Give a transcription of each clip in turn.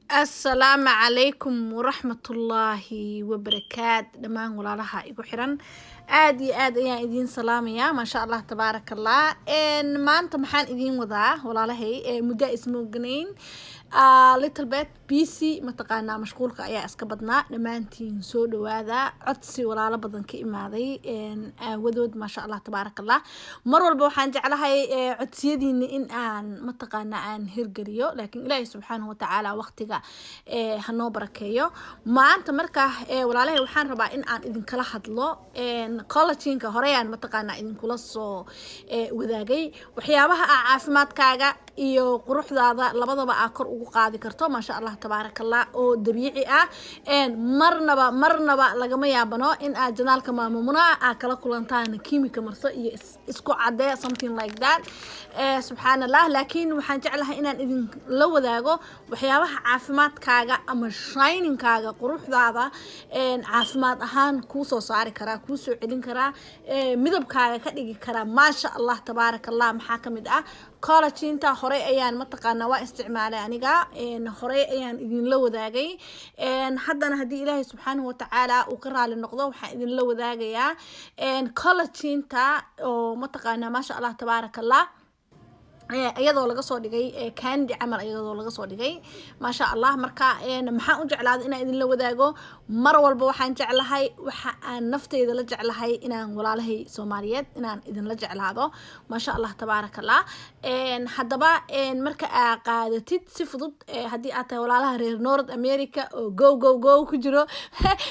Asalaamu calaykum waraxmatullaahi wabarakaat. Dhammaan walaalaha igu xiran, aada iyo aad ayaan idiin salaamayaa. Maasha Allah, tabaaraka Allah. Maanta maxaan idiin wadaa, walaalahay? Muddo ismooganayn, little bit busy, mataqaanaa, mashquulka ayaa iska badnaa. Dhammaantiin soo dhawaada. Codsi walaalo badan ka imaaday aawadood, maasha Allah, tabaaraka Allah. Mar walba waxaan jeclahay codsiyadiina in aan, mataqaanaa, aan hirgeliyo, laakiin Ilaahay subxaanahu watacaala waqtiga hanoo barakeeyo. Maanta marka, walaalahay, waxaan rabaa in aan idinkala hadlo collagenka. Horeyaan, mataqaanaa, idinkula soo wadaagay waxyaabaha ah caafimaadkaaga iyo quruxdaada labadaba aa kor ugu qaadi karto, maasha Allah, tabaaraka Allah, oo dabiici ah. Marnaba marnaba lagama yaabano in aad channelka Maamamuna aa kala kulantaan kiimika marso iyo isku cadee, something like that, subxaan Allah. Laakiin waxaan jeclahay inaan idinla wadaago waxyaabaha caafimaadkaaga ama shiningkaaga, quruxdaada caafimaad ahaan kuu soo saari karaa, kuu soo celin karaa, midabkaaga ka dhigi karaa, maasha Allah, tabaaraka Allah. Maxaa kamid ah? Collagenta. Horey ayaan, mataqaanaa, waa isticmaalay aniga, horey ayaan idinla wadaagay. Haddana haddii Ilaahay subxaanahu watacaala uu ka raali noqdo, waxaan idinla wadaagayaa collagenta oo, mataqaanaa, maasha Allah, tabaaraka Allah, iyadoo laga soo dhigay candy camal, iyadoo laga soo dhigay, maasha Allah. Marka maxaan u jeclaaday inaan idinla wadaago? Mar walba waxaan jeclahay, waxa aan nafteyda la jeclahay, inaan walaalahay Soomaaliyeed inaan idinla jeclaado, maasha Allah, tabaaraka Allah. Haddaba marka aa qaadatid si fudud, haddii aad tahay walaalaha reer North America oo go go go ku jiro,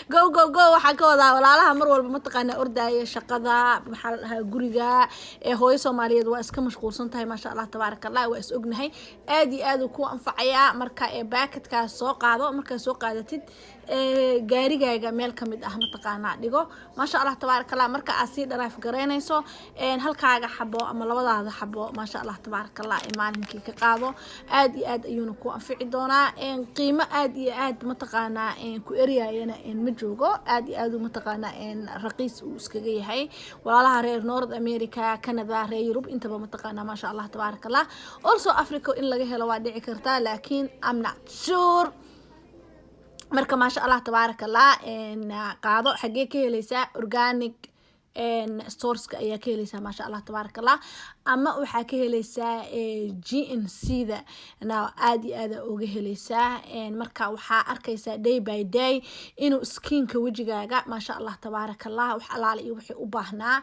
go go go waxaan ka wadaa walaalaha mar walba, mataqaana, ordaya shaqada, maxaa la dhahaa, guriga. Hooyo Soomaaliyeed waa iska mashquulsan tahay, maasha Allah, tabaaraka Allah, waa is ognahay. Aad iyo aad uu ku anfacayaa. Marka baakadkaas soo qaado. Markaad soo qaadatid, gaarigaaga meel kamid ah, mataqaanaa, dhigo, maasha Allah, tabaaraka Allah. Marka aad sii drive garaynayso, halkaaga xabo ama labadaada xabo, maasha Allah, tabaaraka Allah, ee maalinkii ka qaado. Aad iyo aad ayuuna ku anfici doonaa. Qiimo aad iyo aad, mataqaanaa, ku eryayana ma joogo. Aad iyo aad uu, mataqaanaa, raqiis uu iskaga yahay. Walaalaha reer North America, Canada, reer Yurub intaba, mataqaanaa, maasha Allah, tabaaraka Allah. Also Africa in laga helo waa dhici kartaa, laakiin I'm not sure. Marka, maasha Allah, tabaaraka Allah, qaado. Xagee ka helaysaa? Organic storeska ayaa ka helaysaa, maasha Allah, tabaaraka Allah, ama waxaa ka helaysaa GNC da na aad iyo aada uga helaysaa. Marka waxaa arkaysaa day by day inuu skinka wejigaaga, maasha Allah, tabaaraka Allah, wax alaale iyo wixii u baahnaa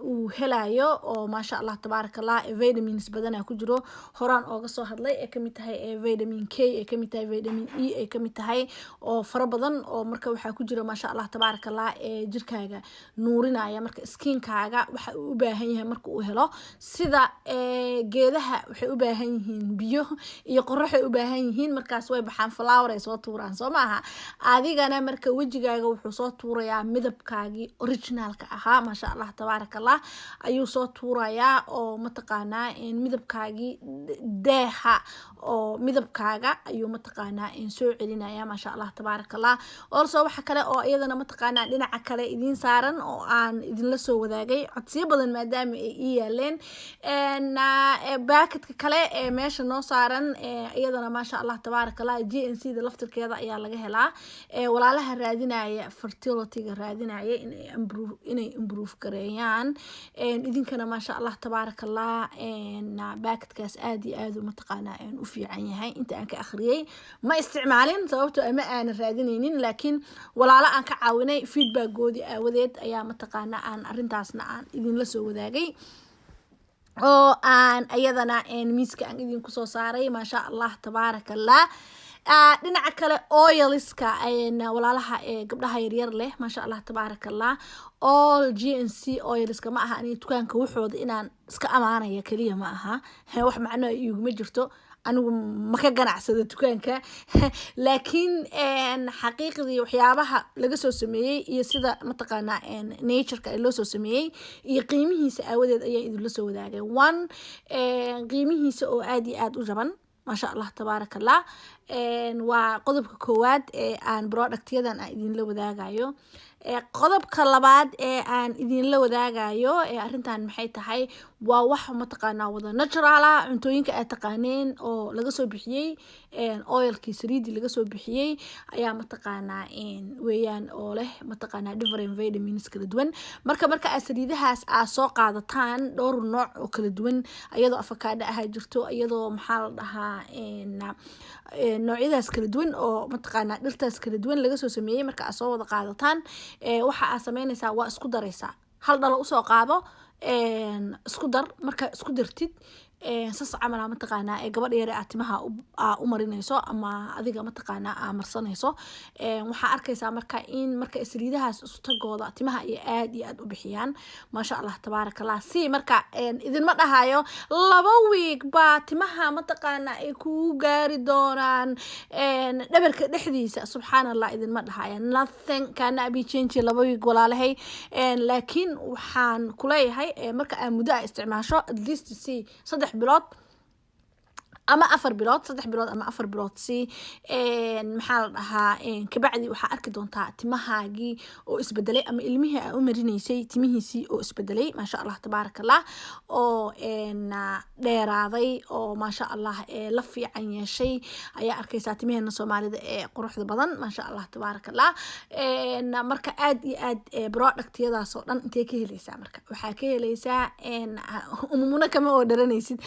uu helayo oo, maasha Allah, tabaaraka Allah, vitamins badanaa ku jiro, horaan ooga soo hadlay, ee kamid tahay vitamin K, ay kamid tahay vitamin E, ay kamid tahay, oo fara badan oo marka waxaa ku jira, maasha Allah, tabaaraka Allah, ee jirkaaga nuurinaya. Marka skinkaaga waxa uu u baahan yahay marka uu helo, sida geedaha waxay u baahan yihiin biyo iyo qoraxay u baahan yihiin, markaas way baxaan, flower ay soo tuuraan, soo maaha? Adigana marka wejigaaga wuxuu soo tuurayaa midabkaagii originalka ahaa, maasha Allah, tabaaraka Allah, ayuu soo tuurayaa oo, mataqaanaa, midabkaagii deeha oo midabkaaga ayuu, mataqaanaa, soo celinaya, maasha Allah, tabaaraka Allah. Also waxa kale oo iyadana, mataqaanaa, dhinaca kale idiin saaran oo aan idinla soo wadaagay, codsiyo badan maadaama ay ii yaaleen, baakadka kale ee meesha noo saaran, iyadana, maasha Allah, tabaaraka Allah, GNC da laftirkeeda ayaa laga helaa. Walaalaha raadinaya fertilityga, raadinaya inay improve gareeyaan, idinkana, maasha Allah, tabaaraka Allah, baakadkaas aad iyo aad mataqaanaa u fiican yahay. Inta aan ka akhriyay, ma isticmaalin, sababtoo ama aanan raadinaynin, laakiin walaalo aan ka caawinay feedbackgoodii aawadeed ayaa, mataqaana, aan arrintaasna aan idinla soo wadaagay oo aan ayadana miiska aan idinku soo saaray, maasha Allah, tabaaraka Allah. Dhinaca kale, oilska, walaalaha gabdhaha yaryar leh, maasha Allah, tabaaraka Allah, all GNC oilska. Ma aha aniga dukaanka waxooda inaan iska amaanaya keliya, ma aha, wax macno iguma jirto, anigu ma ka ganacsado dukaanka, laakiin xaqiiqdii waxyaabaha laga soo sameeyey iyo sida, mataqaanaa, natureka loo soo sameeyey iyo qiimihiisa aawadeed ayaa idinla soo wadaagay. One, qiimihiisa oo aad iyo aad u jaban, maasha Allah, tabaaraka Allah, waa qodobka koowaad ee aan productyadan aan idinla wadaagayo. Qodobka labaad ee aan idinla wadaagayo ee arrintan maxay tahay? Waa wax mataqaanaa wada natural ah, cuntooyinka aad taqaaneen oo laga soo bixiyey oilkii, saliidii laga soo bixiyey ayaa mataqaanaa weeyaan, oo leh mataqaanaa different vitamins kala duwan. Marka aad saliidahaas aad soo qaadataan dhowr nooc oo kala duwan, iyadoo avocado ahaa jirto, iyadoo maxaa la dhahaa, noocyadaas kala duwan oo mataqaanaa dhirtaas kala duwan laga soo sameeyey, marka aad soo wada qaadataan, waxa aad sameynaysaa waa isku daraysaa. Hal dhalo usoo qaado, isku dar. Markaa isku dartid, sas camal aa mataqaanaa ee gabadha yare aad timaha aa u marinayso ama adiga mataqaanaa aa marsanayso. Waxaa arkaysaa marka in marka saliidahaas isku tagooda timaha ay aad iyo aad u bixiyaan, maasha Allah tabaaraka Allah. Si marka idinma dhahayo 2 week baa timaha mataqaanaa ay kugu gaari doonaan dhabarka dhexdiisa, subxaan Allah, idinma dhahayo. Nothing kana be change 2 week, walaalahay. Laakiin waxaan kuleeyahay marka aa muddo aa isticmaasho, at least si 3 bilood ama 4 bilood, 3 bilood ama 4 bilood si maxaa la dhahaa, kabacdi waxaa arki doontaa timahaagii oo isbedelay ama ilmihii aa u marinaysay timihiisii oo isbedelay, maasha Allah tabaaraka Allah, oo dheeraaday oo maasha Allah la fiican yeeshay ayaa arkaysaa timaheena Soomaalida ee quruxda badan, maasha Allah tabaaraka Allah. Marka aad iyo aad productyadaas oo dhan intee ka helaysaa? Marka waxaa ka helaysaa Umumuna. Kama oo dharanaysid,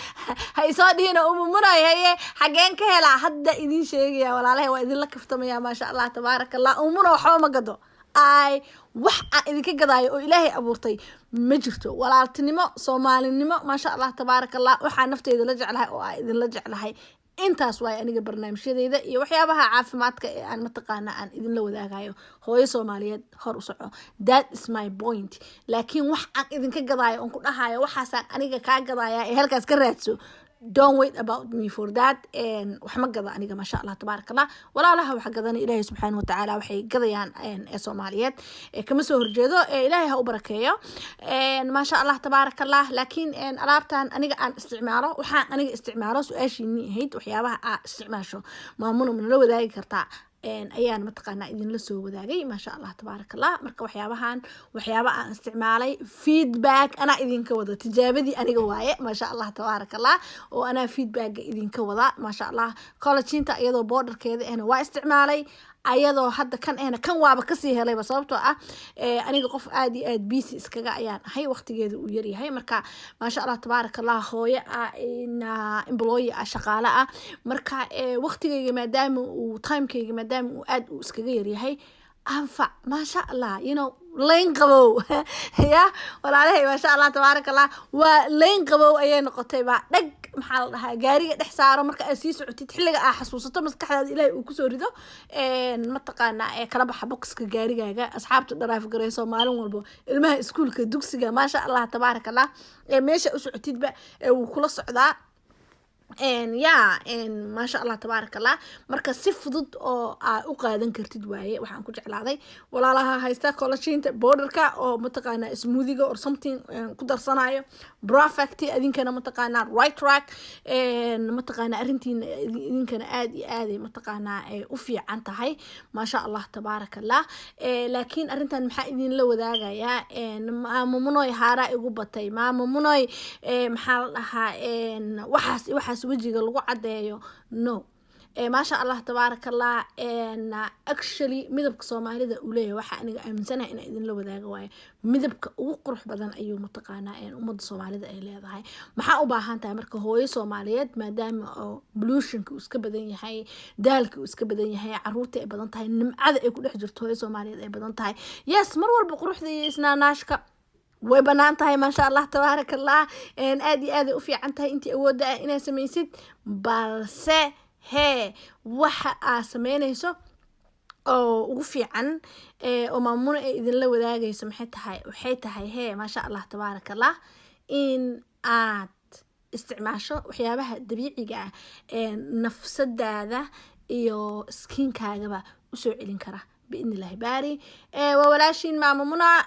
ha isoo dhihina "Umumuna haye, xageen ka helaa?" Hadda idin sheegaya, walaalahay, waa idinla kaftamaya, maasha Allah tabaaraka Allah. Umumuna waxba ma gado. Ay wax aan idinka gadaayo oo Ilaahay abuurtay ma jirto. Walaaltinimo, Soomaalinimo, maasha Allah tabaaraka Allah, waxaa nafteyda la jeclahay oo aa idinla jeclahay intaas waay. Aniga barnaamijyadeyda iyo waxyaabaha caafimaadka ee aan mataqaana aan idinla wadaagayo, hooyo Soomaaliyeed hor u soco, that is my point. Laakiin wax aan idinka gadaayo oon ku dhahayo waxaasaan aniga kaa gadaya ee halkaas ka raadso, don't wait about me for that. Wax ma gada aniga, maasha Allah tabaaraka Allah. Walaalaha waxa gadana Ilaahay subxaana watacaala waxay gadayaan ee Soomaaliyeed ee kama soo horjeedo, ee Ilaahay ha u barakeeyo, maasha Allah tabaaraka Allah. Laakiin alaabtan aniga aan isticmaalo, waxaan aniga isticmaalo, su-aashiinii ahayd waxyaabaha aa isticmaasho maamuna manala wadaagi kartaa, ayaan mataqaanaa idinla soo wadaagay, maasha Allah tabaaraka Allah. Marka waxyaabahan waxyaaba aan isticmaalay, feedback anaa idinka wada, tijaabadii aniga waaye, maasha Allah tabaaraka Allah, oo anaa feedbacka idinka wada, maasha Allah. Collaginta iyadoo powderkeeda ahna waa isticmaalay, ayadoo hadda kan ahna kan waaba kasii helayba, sababtoo ah aniga qof aad iyo aad busy iskaga ayaan ahay, waqtigeeda uu yaryahay. Marka maasha Allah tabaaraka Allah, hooyo ah, employee ah, shaqaale ah, marka waqtigayga maadaama uu timekayga maadaama uu aad uu iskaga yaryahay, anfac, maasha Allah, layn qabow ya walaalahay, maasha Allah tabaaraka Allah, waa layn qabow ayay noqotay. Baa dhag maxaa la dhahaa, gaariga dhex saaro. Marka aad sii socotid, xilliga aa xasuusato, maskaxdaada Ilaahay uu kusoo rido, mataqaanaa ee kala baxa boxka gaarigaaga. Asxaabta drive garayso maalin walbo ilmaha iskuulka, dugsiga, maasha Allah tabaaraka Allah, ee meesha u socotidba ee wuu kula socdaa ya, maasha Allah tabaaraka Allah. Marka si fudud oo aa u qaadan kartid waaye. Waxaan ku jeclaaday walaalaha haysta collaginta powderka oo mataqaanaa smoothiga or something ku darsanayo, perfect. Idinkana mataqaanaa right track, mataqaanaa arrintiina idinkana aad iyo aaday mataqaanaa u fiican tahay, maasha Allah tabaaraka Allah. Laakiin arrintan maxaa idinla wadaagayaa? Maama Munoy, haaraa igu batay, maama Munoy, maxaa la dhahaa, waxaas waxaas wejiga lagu caddeeyo. No, maasha Allah tabaaraka Allah. Actually midabka Soomaalida uu leeyahay, waxaa aniga aaminsanahay inaan idinla wadaaga waayo, midabka ugu qurux badan ayuu mataqaanaa ummadda Soomaalida ay leedahay. Maxaa u baahan tahay marka hooyo Soomaaliyeed, maadaama oo pollutionka uu iska badan yahay, daalka uu iska badan yahay, caruurta ay badan tahay, nimcada ay ku dhex jirto hooyo Soomaaliyeed ay badan tahay? Yes, mar walba quruxda iyo isnaanaashka way banaan tahay, maasha Allah tabaaraka Allah, aad iyo aad ay u fiican tahay intii awoodda ah inaad samaysid. Balse hee, waxa aad sameynayso oo ugu fiican oo maamuna ay idinla wadaagayso maxay tahay? Waxay tahay hee, maasha Allah tabaaraka Allah, in aad isticmaasho waxyaabaha dabiiciga ah ee nafsadaada iyo skinkaagaba usoo celin kara, biidni Illaahi baari. Waa walaashiin Maama Muna.